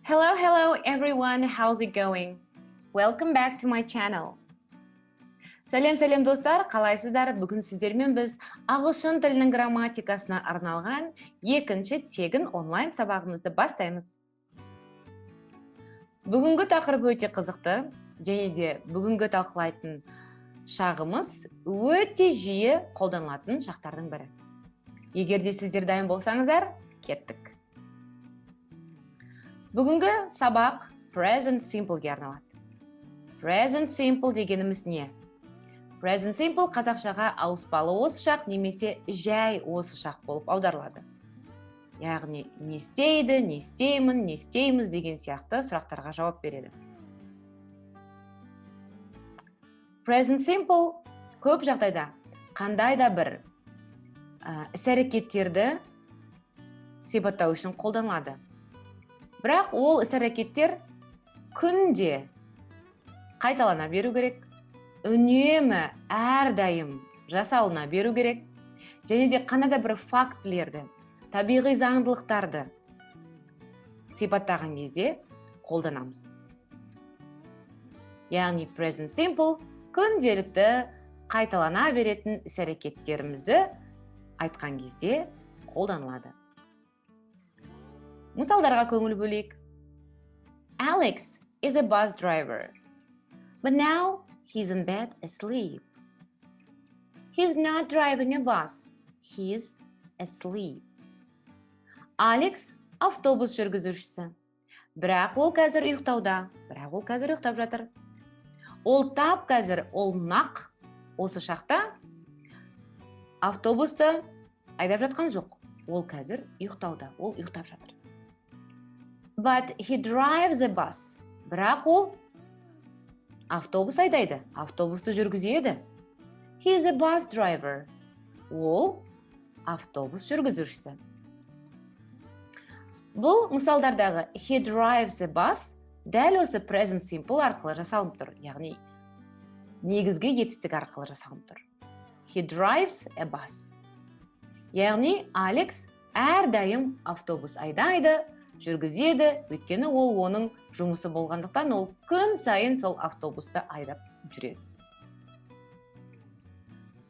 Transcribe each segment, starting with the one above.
Hello, hello everyone. How's it going? Welcome back to my channel. Сәлем, сәлем достар, қалайсыздар? Бүгін сіздермен біз ағылшын тілінің грамматикасына арналған екінші тегін онлайн сабағымызды бастаймыз. Бүгінгі тақырып өте қызықты және де бүгінгі талқылайтын шағымыз өте жиі қолданылатын шақтардың бірі. Егер де сіздер дайын болсаңыздар, кеттік. Бүгінгі сабақ present simple-ге арналады. Present simple дегеніміз не? Present simple қазақшаға ауыспалы осы шақ немесе жай осы шақ болып аударылады. Яғни не істейді, не істеймін, не істейміз деген сияқты сұрақтарға жауап береді. Present simple көп жағдайда қандай да бір іс-әрекеттерді сипаттау үшін қолданылады. Бірақ ол іс-әрекеттер күнде қайталана беру керек, үнемі әрдайым жасалына беру керек және де қандай да бір фактілерді, табиғи заңдылықтарды сипаттаған кезде қолданамыз. Яғни present simple күнделікті қайталана беретін іс-әрекеттерімізді айтқан кезде қолданылады. Мысалдарға көңіл бөлейік. Alex is a bus driver, but now he's in bed asleep. He's not driving a bus, he's asleep. Алекс автобус жүргізушісі. Бірақ ол қазір ұйықтауда, бірақ ол қазір ұйықтап жатыр. Ол тап қазір, ол нақ осы шақта автобусты айдап жатқан жоқ. Ол қазір ұйықтауда, ол ұйықтап жатыр. But he drives a bus. Бірақ ол автобус айдайды, автобусты жүргізеді. He is a bus driver. Ол автобус жүргізушісі. Бұл мысалдардағы he drives a bus дәл осы present simple арқылы жасалынып тұр. Яғни негізгі етістік арқылы жасалынып тұр. He drives a bus. Яғни Алекс әрдайым автобус айдайды, жүргізеді, өйткені ол оның жұмысы болғандықтан ол күн сайын сол автобусты айдап жүреді.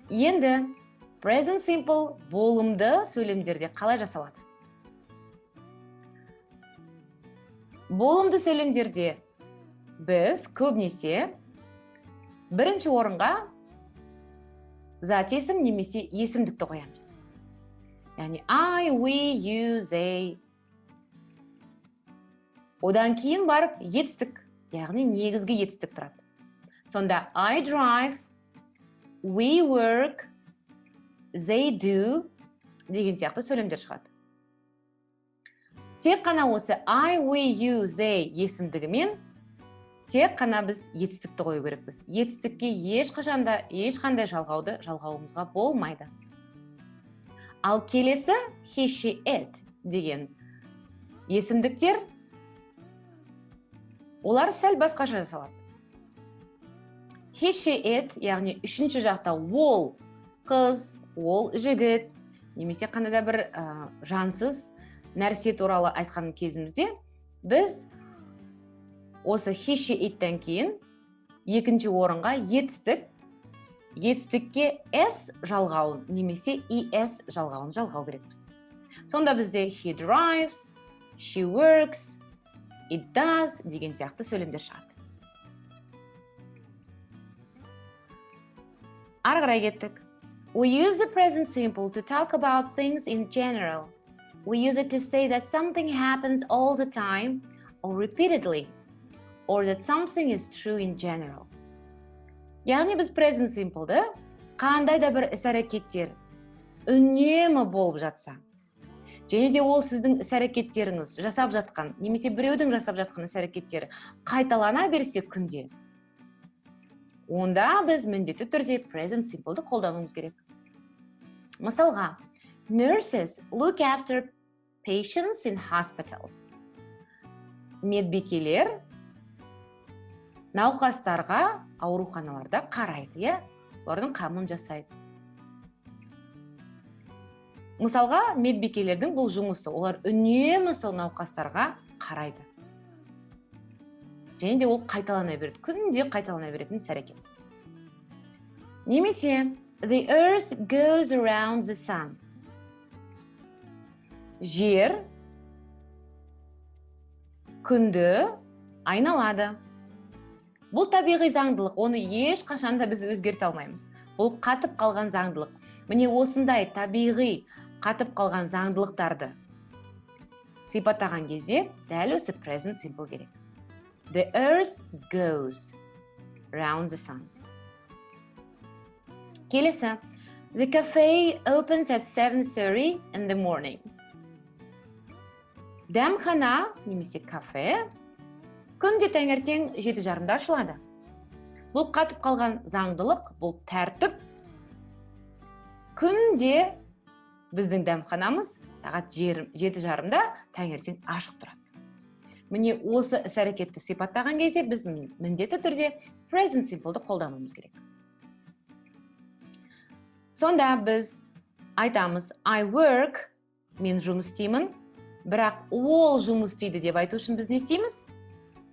Енді present simple болымды сөйлемдерде қалай жасалады? Болымды сөйлемдерде біз көбінесе бірінші орынға зат есім немесе есімдікті қоямыз. Яғни I, we, you, they. Одан кейін барып етістік, яғни негізгі етістік тұрады. Сонда I drive, we work, they do деген сияқты сөйлемдер шығады. Тек қана осы I, we, you, they есімдігімен тек қана біз етістікті қою керекпіз. Етістікке ешқашанда ешқандай жалғауды жалғауымызға болмайды. Ал келесі he, she, it деген есімдіктер, олар сәл басқаша жасалады. He, she, it, яғни үшінші жақта ол қыз, ол жігіт немесе қандай да бір жансыз нәрсе туралы айтқан кезімізде біз осы he, she, it-тен кейін екінші орынға етістік, етістікке s жалғауын немесе es жалғауын жалғау керекпіз. Сонда бізде he drives, she works, it does деген сияқты сөйлемдер шығады. Ары қарай кеттік. We use the present simple to talk about things in general. We use it to say that something happens all the time or repeatedly, or that something is true in general. Яғни біз present simple-ды қандай да бір іс-әрекеттер үнемі болып жатса, және де ол сіздің іс-әрекеттеріңіз жасап жатқан немесе біреудің жасап жатқан іс-әрекеттері қайталана берсе күнде, онда біз міндетті түрде present simple-ды қолдануымыз керек. Мысалға, nurses look after patients in hospitals. Медбикелер науқастарға ауруханаларда қарайды, иә? Солардың қамын жасайды. Мысалға, медбикелердің бұл жұмысы, олар үнемі сол науқастарға қарайды. Және де ол қайталана береді, күнде қайталана беретін іс әрекет. Немесе the earth goes around the sun. Жер күнді айналады. Бұл табиғи заңдылық, оны ешқашан да біз өзгерте алмаймыз. Бұл қатып қалған заңдылық. Міне, осындай табиғи қатып қалған заңдылықтарды сипаттаған кезде дәл осы present simple керек. The earth goes round the sun. Келесі. The cafe opens at 7:30 in the morning. Дәмхана немесе кафе күнде таңертең 7:30-да ашылады. Бұл қатып қалған заңдылық, бұл тәртіп. Күнде біздің дәмханамыз сағат 7:30-да таңертең ашық тұрады. Міне, осы іс әрекетті сипаттаған кезде біз міндетті түрде present simple-ды қолдануымыз керек. Сонда біз айтамыз: I work, мен жұмыс істеймін. Бірақ ол жұмыс істейді деп айту үшін біз не істейміз?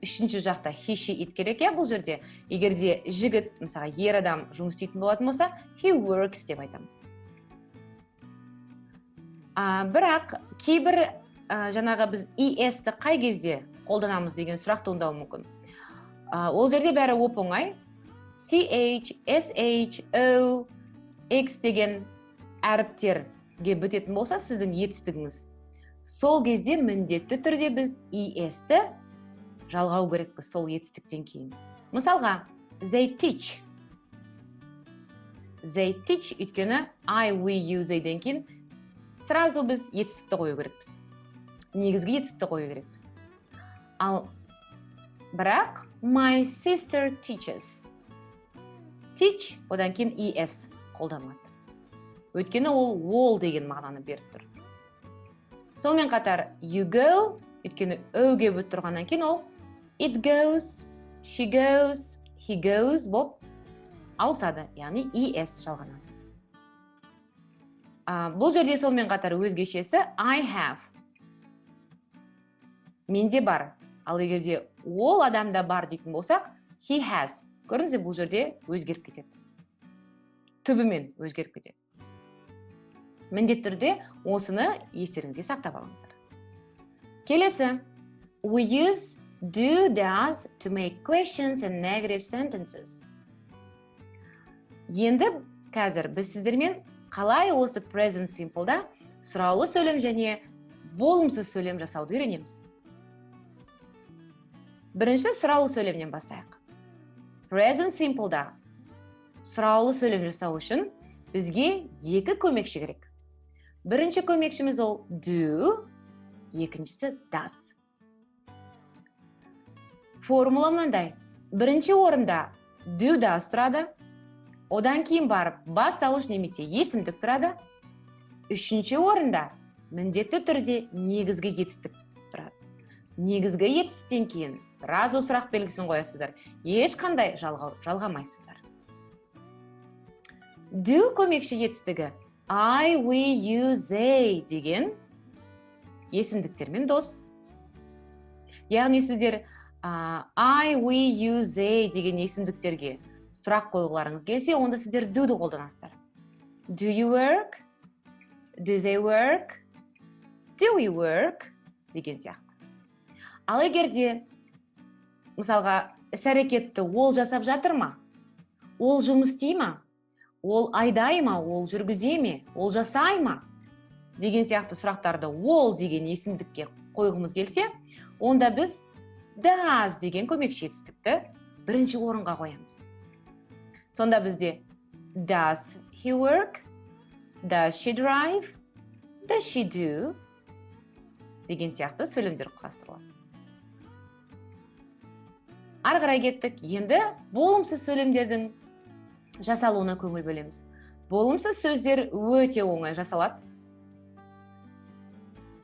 Үшінші жақта he, she, it керек, иә. Бұл жерде егер де жігіт, мысалға, ер адам жұмыс істейтін болатын болса, he works деп айтамыз. Бірақ кейбір жаңағы біз es-ті қай кезде қолданамыз деген сұрақ туындауы мүмкін. Ол жерде бәрі оп оңай ch, sh, o, x деген әріптерге бітетін болса сіздің етістігіңіз, сол кезде міндетті түрде біз es-ті жалғау керекпіз сол етістіктен кейін. Мысалға, they teach. They teach, өйткені I, we, you, they-ден кейін сразу біз етістікті қою керекпіз, негізгі етістікті қою керекпіз. Ал бірақ my sister teaches, teach, одан кейін es қолданылады, өйткені ол «ол» деген мағынаны беріп тұр. Сонымен қатар you go, өйткені өге бітіп тұрғаннан кейін ол it goes, she goes, he goes болып ауысады, яғни es жалғанады. Бұл жерде сонымен қатар өзгешесі I have, менде бар. Ал егер де ол адамда бар дейтін болсақ, he has. Көрдіңіз бе, бұл жерде өзгеріп кетеді, түбімен өзгеріп кетеді. Міндетті түрде осыны естеріңізге сақтап алыңыздар. Келесі. We use do, does to make questions and negative sentences. Енді қазір біз сіздермен қалай осы present simple-да сұраулы сөйлем және болымсыз сөйлем жасауды үйренеміз. Бірінші сұраулы сөйлемнен бастайық. Present simple-да сұраулы сөйлем жасау үшін бізге екі көмекші керек. Бірінші көмекшіміз ол do, екіншісі does. Формула мынандай: бірінші орында do, does тұрады, одан кейін барып бастауыш немесе есімдік тұрады, үшінші орында міндетті түрде негізгі етістік тұрады. Негізгі етістіктен кейін сразу сұрақ белгісін қоясыздар, ешқандай жалғау жалғамайсыздар. Do көмекші етістігі I, we, you, they деген есімдіктермен дос. Яғни сіздер I, we, you, they деген есімдіктерге сұрақ қойғыларыңыз келсе, онда сіздер do-ді қолданасыздар. Do you work? Do they work? Do we work? Деген сияқты. Ал егер де, мысалға, іс әрекетті ол жасап жатыр ма, ол жұмыс істей ма, ол айдай ма, ол жүргізе ме, ол жасай ма деген сияқты сұрақтарды ол деген есімдікке қойғымыз келсе, онда біз does деген көмекші етістікті бірінші орынға қоямыз. Сонда бізде does he work, does she drive, does she do деген сияқты сөйлемдер құрастырылады. Ары қарай кеттік. Енді болымсыз сөйлемдердің жасалуына көңіл бөлеміз. Болымсыз сөздер өте оңай жасалады.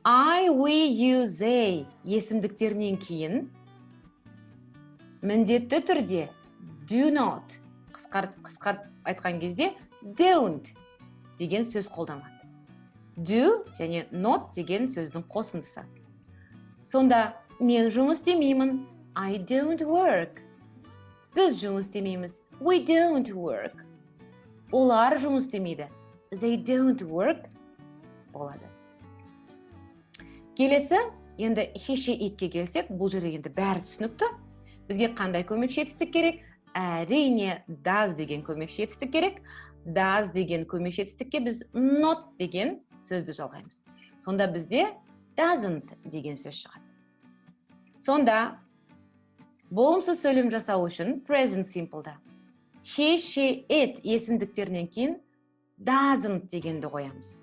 I, we, you, they есімдіктерінен кейін міндетті түрде do not, қысқарт айтқан кезде don't деген сөз қолданылады. Do және not деген сөздің қосындысы. Сонда мен жұмыс істемеймін. I don't work. Біз жұмыс істемейміз. We don't work. Олар жұмыс істемейді. They don't work болады. Келесі, енді he, she, it-ке келсек, бұл жерде енді бәрі түсінікті. Бізге қандай көмекші етістік керек? Әрине, does деген көмекші етістік керек. Does деген көмекші етістікке біз not деген сөзді жалғаймыз. Сонда бізде doesn't деген сөз шығады. Сонда болымсыз сөйлем жасау үшін present simple-да he, she, it есімдіктерінен кейін doesn't дегенді қоямыз.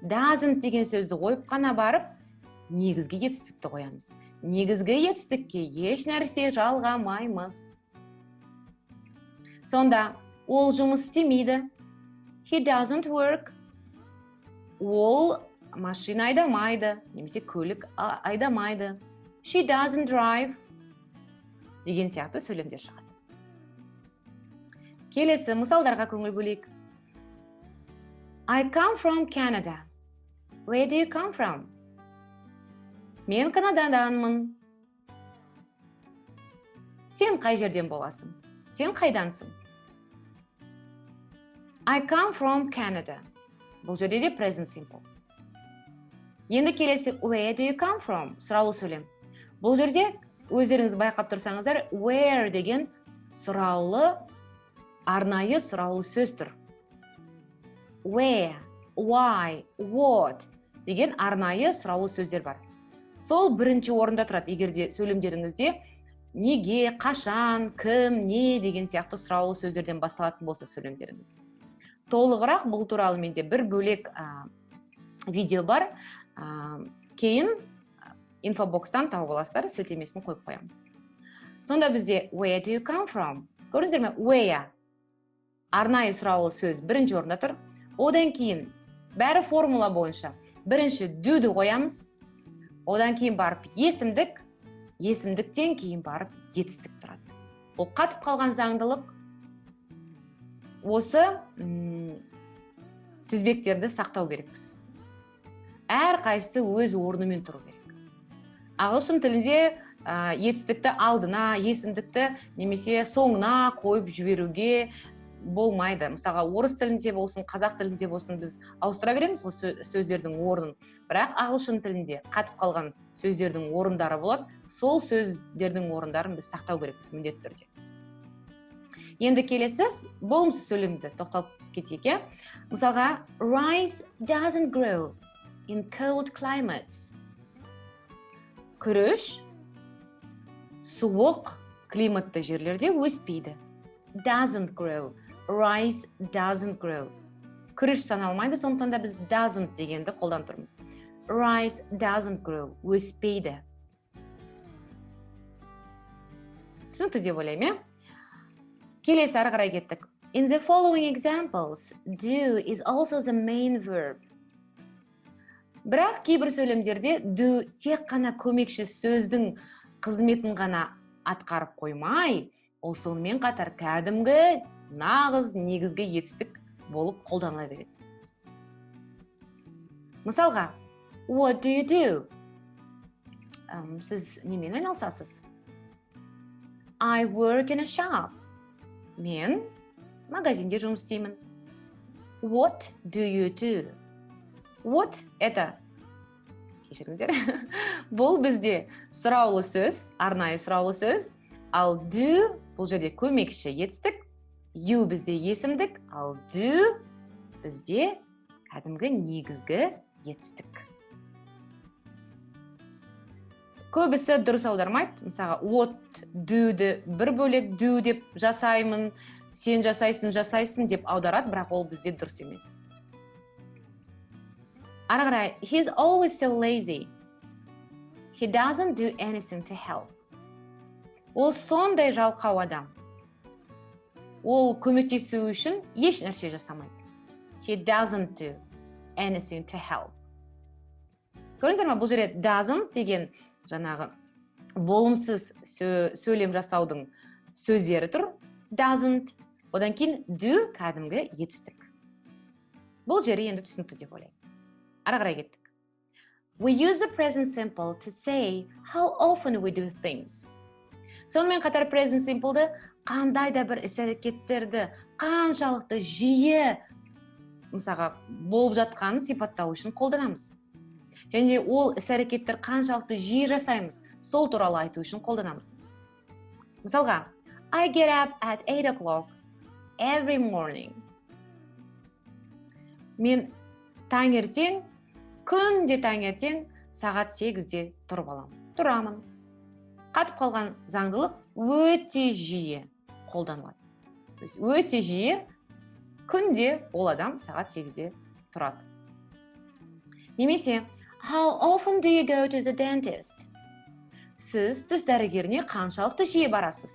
Doesn't деген сөзді қойып қана барып, негізгі етістікті қоямыз. Негізгі етістікке еш нәрсе жалғамаймыз. Сонда ол жұмыс істемейді. He doesn't work. Ол машина айдамайды, немесе көлік айдамайды. She doesn't drive деген сияқты сөйлемдер шығады. Келесі мысалдарға көңіл бөлейік. I come from Canada. Where do you come from? Мен Канададанмын. Сен қай жерден боласың? Сен қайдансың? I come from Canada. Бұл жерде де present simple. Енді келесі where do you come from? Сұраулы сөйлем. Бұл жерде өздеріңіз байқап тұрсаңыздар, where деген сұраулы, арнайы сұраулы сөз тұр. Where, why, what деген арнайы сұраулы сөздер бар. Сол бірінші орында тұрады, егер де сөйлемдеріңізде неге, қашан, кім, не деген сияқты сұраулы сөздерден басталатын болса сөйлемдеріңіз. Толығырақ бұл туралы менде бір бөлек видео бар. Кейін инфобокстан тауып аласыздар, сілтемесін қойып қоямын. Сонда бізде where do you come from? Көрдіңіздер ме? Where арнайы сұраулы сөз бірінші орында тұр. Одан кейін бәрі формула бойынша. Бірінші do-ді қоямыз. Одан кейін барып есімдік, есімдіктен кейін барып етістік тұрады. Ол қатып қалған заңдылық. Осы тізбектерді сақтау керекпіз. Әрқайсысы өз орнымен тұру керек. Ағылшын тілінде етістікті алдына, есімдікті немесе соңына қойып жіберуге болмайды. Мысалға, орыс тілінде болсын, қазақ тілінде болсын, біз ауыстыра береміз ғой сөздердің орнын. Бірақ ағылшын тілінде қатып қалған сөздердің орындары болады. Сол сөздердің орындарын біз сақтау керекпіз міндетті түрде. Енді келесі болымсыз сөйлемді тоқталып кетейік, иә? Мысалға, rice doesn't grow in cold climates. Күріш суық климатты жерлерде өспейді. Doesn't grow. Rice doesn't grow. Күріш саналмайды, сондықтан да біз doesn't дегенді қолданып тұрмыз. Rice doesn't grow. Өспейді. Түсінікті деп ойлаймын, иә? Келесі ары қарай кеттік. In the following examples, do is also the main verb. Бірақ кейбір сөйлемдерде do тек қана көмекші сөздің қызметін ғана атқарып қоймай, ол сонымен қатар кәдімгі нағыз негізгі етістік болып қолданыла береді. Мысалға, what do you do? Сіз немен айналысасыз? I work in a shop. Мен магазинде жұмыс істеймін. What do you do? What это? Кешіріңіздер. Бұл бізде сұраулы сөз, арнайы сұраулы сөз. Ал do бұл жерде көмекші етістік. You бізде есімдік, ал do бізде кәдімгі негізгі етістік. Көбісі дұрыс аудармайды. Мысалға, what do-ді бір бөлек do деп жасаймын, сен жасайсың, жасайсың деп аударады, бірақ ол бізде дұрыс емес. Ары қарай, he's always so lazy. He doesn't do anything to help. Ол сондай жалқау адам. Ол көмектесу үшін еш нәрсе жасамайды. He doesn't do anything to help. Көрдіңіздер ме, бұл жерде doesn't деген жаңағы болымсыз сөйлем жасаудың сөздері тұр. Doesn't. Одан кейін do кәдімгі етістік. Бұл жері енді түсінікті деп ойлаймын. Ары қарай кеттік. We use the present simple to say how often we do things. Сонымен қатар present simple-ды қандай да бір іс-әрекеттерді қаншалықты жиі, мысалға, болып жатқанын сипаттау үшін қолданамыз. Және ол іс-әрекеттер қаншалықты жиі жасаймыз, сол туралы айту үшін қолданамыз. Мысалға, I get up at 8 o'clock every morning. Мен таңертең, күнде таңертең сағат 8-де тұрып аламын. Тұрамын. Қатып қалған заңдылық өте жиі қолданылады. То есть өте жиі күнде ол адам сағат 8-де тұрады. Немесе, how often do you go to the dentist? Сіз тіс дәрігеріне қаншалықты жиі барасыз?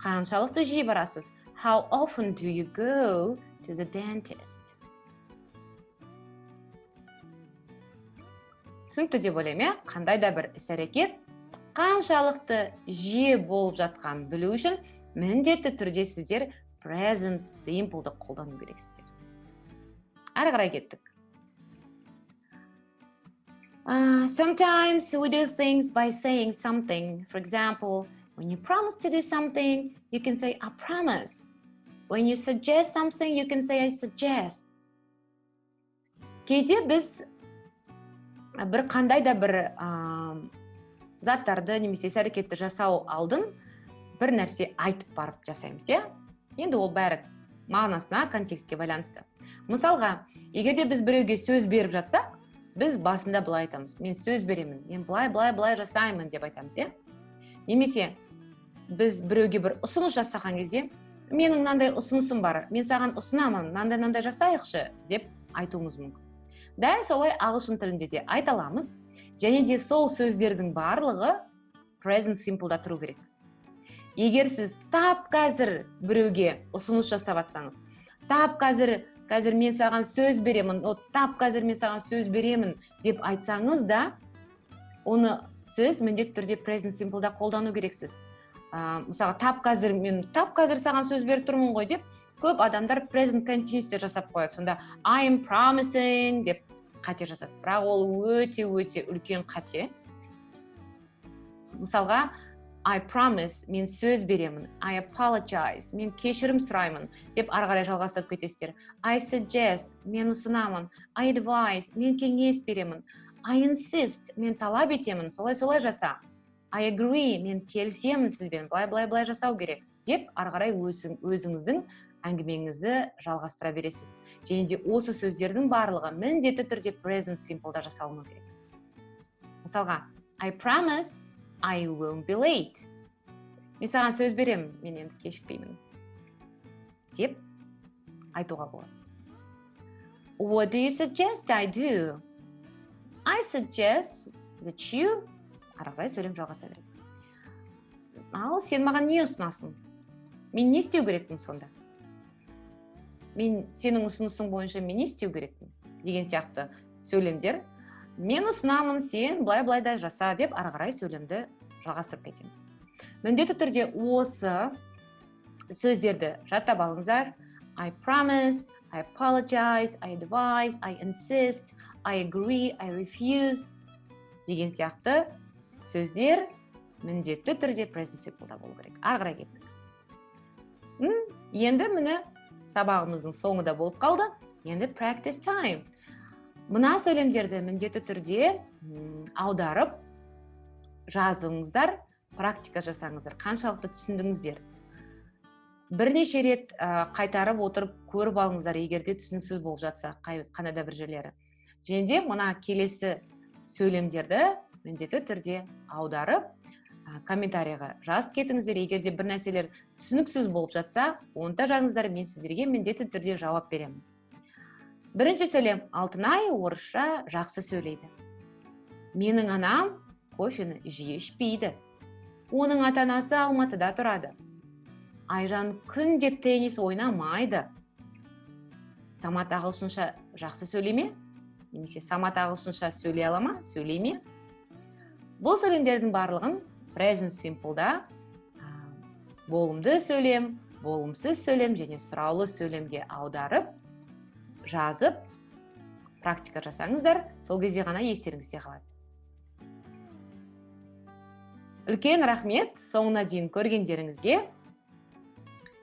Қаншалықты жиі барасыз? How often do you go to the dentist? Түсінікті деп ойлаймын, иә? Қандай да бір іс-әрекет қаншалықты жиі болып жатқанын білу үшін міндетті түрде сіздер present simple-ды қолдану керексіздер. Әрі қарай кеттік. Sometimes we do things by saying something. For example, when you promise to do something, you can say, I promise. When you suggest something, you can say, I suggest. Кейде біз бір қандай да бір заттарды немесе іс-әрекетті жасау алдын бір нәрсе айтып барып жасаймыз, иә? Енді ол бәрі мағынасына, контекстке байланысты. Мысалға, егер де біз біреуге сөз беріп жатсақ, біз басында былай айтамыз: мен сөз беремін, мен былай, былай, былай жасаймын деп айтамыз, иә? Немесе біз біреуге бір ұсыныс жасаған кезде, менің мынандай ұсынысым бар, мен саған ұсынамын, мынандай мынандай жасайықшы деп айтуымыз мүмкін. Дәл солай ағылшын тілінде де айта аламыз, және де сол сөздердің барлығы present simple-да тұру керек. Егер сіз тап қазір біреуге ұсыныс жасап жатсаңыз, тап қазір мен саған сөз беремін, тап қазір мен саған сөз беремін деп айтсаңыз да, оны сіз міндетті түрде present simple-да қолдану керексіз. Мысалға, тап қазір мен тап қазір саған сөз беріп тұрмын ғой деп көп адамдар present continuous-те жасап қояды. Сонда I am promising деп қате жасады. Бірақ ол өте-өте үлкен қате. Мысалға, I promise, мен сөз беремін, I apologize, мен кешірім сұраймын деп ары қарай жалғастырып кетесіздер. I suggest, мен ұсынамын, I advise, мен кеңес беремін, I insist, мен талап етемін, солай-солай жаса. I agree, мен келісемін сізбен, былай-былай-былай жасау керек деп ары қарай өзіңіздің әңгімеңізді жалғастыра бересіз. Және де осы сөздердің барлығы міндетті түрде present simple-да жасалыну керек. Мысалға, I promise I won't be late. Мен саған сөз беремін, мен енді кешікпеймін деп айтуға болады. What do you suggest I do? I suggest that you... Ары қарай сөйлем жалғаса береді. Ал сен маған не ұсынасың? Мен не істеу керекпін сонда? Мен сенің ұсынысың бойынша мен не істеу керекпін? Деген сияқты сөйлемдер. Мен ұсынамын, сен былай-былай да жаса деп ары қарай сөйлемді жалғастырып кетеміз. Міндетті түрде осы сөздерді жаттап алыңыздар. I promise, I apologize, I advise, I insist, I agree, I refuse деген сияқты сөздер міндетті түрде present simple-да болу керек. Ары қарай кеттік. Енді міне сабағымыздың соңы да болып қалды. Енді practice time. Мына сөйлемдерді міндетті түрде аударып жазыңыздар, практика жасаңыздар. Қаншалықты түсіндіңіздер? Бірнеше рет қайтарып отырып көріп алыңыздар, егер де түсініксіз болып жатса қандай да бір жерлері. Және де мына келесі сөйлемдерді міндетті түрде аударып, комментарийға жазып кетіңіздер. Егер де бір нәрселер түсініксіз болып жатса, оны да жазыңыздар, мен сіздерге міндетті түрде жауап беремін. Бірінші сөйлем. Алтынай орысша жақсы сөйлейді. Менің анам кофені жиі ішпейді. Оның ата-анасы Алматыда тұрады. Айжан күнде теннис ойнамайды. Самат ағылшынша жақсы сөйлей ме? Немесе Самат ағылшынша сөйлей ала ма? Сөйлей ме? Бұл сөйлемдердің барлығын present simple-да болымды сөйлем, болымсыз сөйлем және сұраулы сөйлемге аударып, жазып, практика жасаңыздар, сол кезде ғана естеріңізде қалады. Үлкен рахмет соңына дейін көргендеріңізге.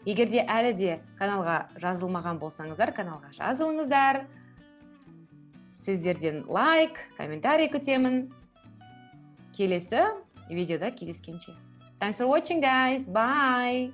Егер де әлі де каналға жазылмаған болсаңыздар, каналға жазылыңыздар. Сіздерден лайк, комментарий күтемін. Келесі видеода кездескенше. Thanks for watching, guys. Bye.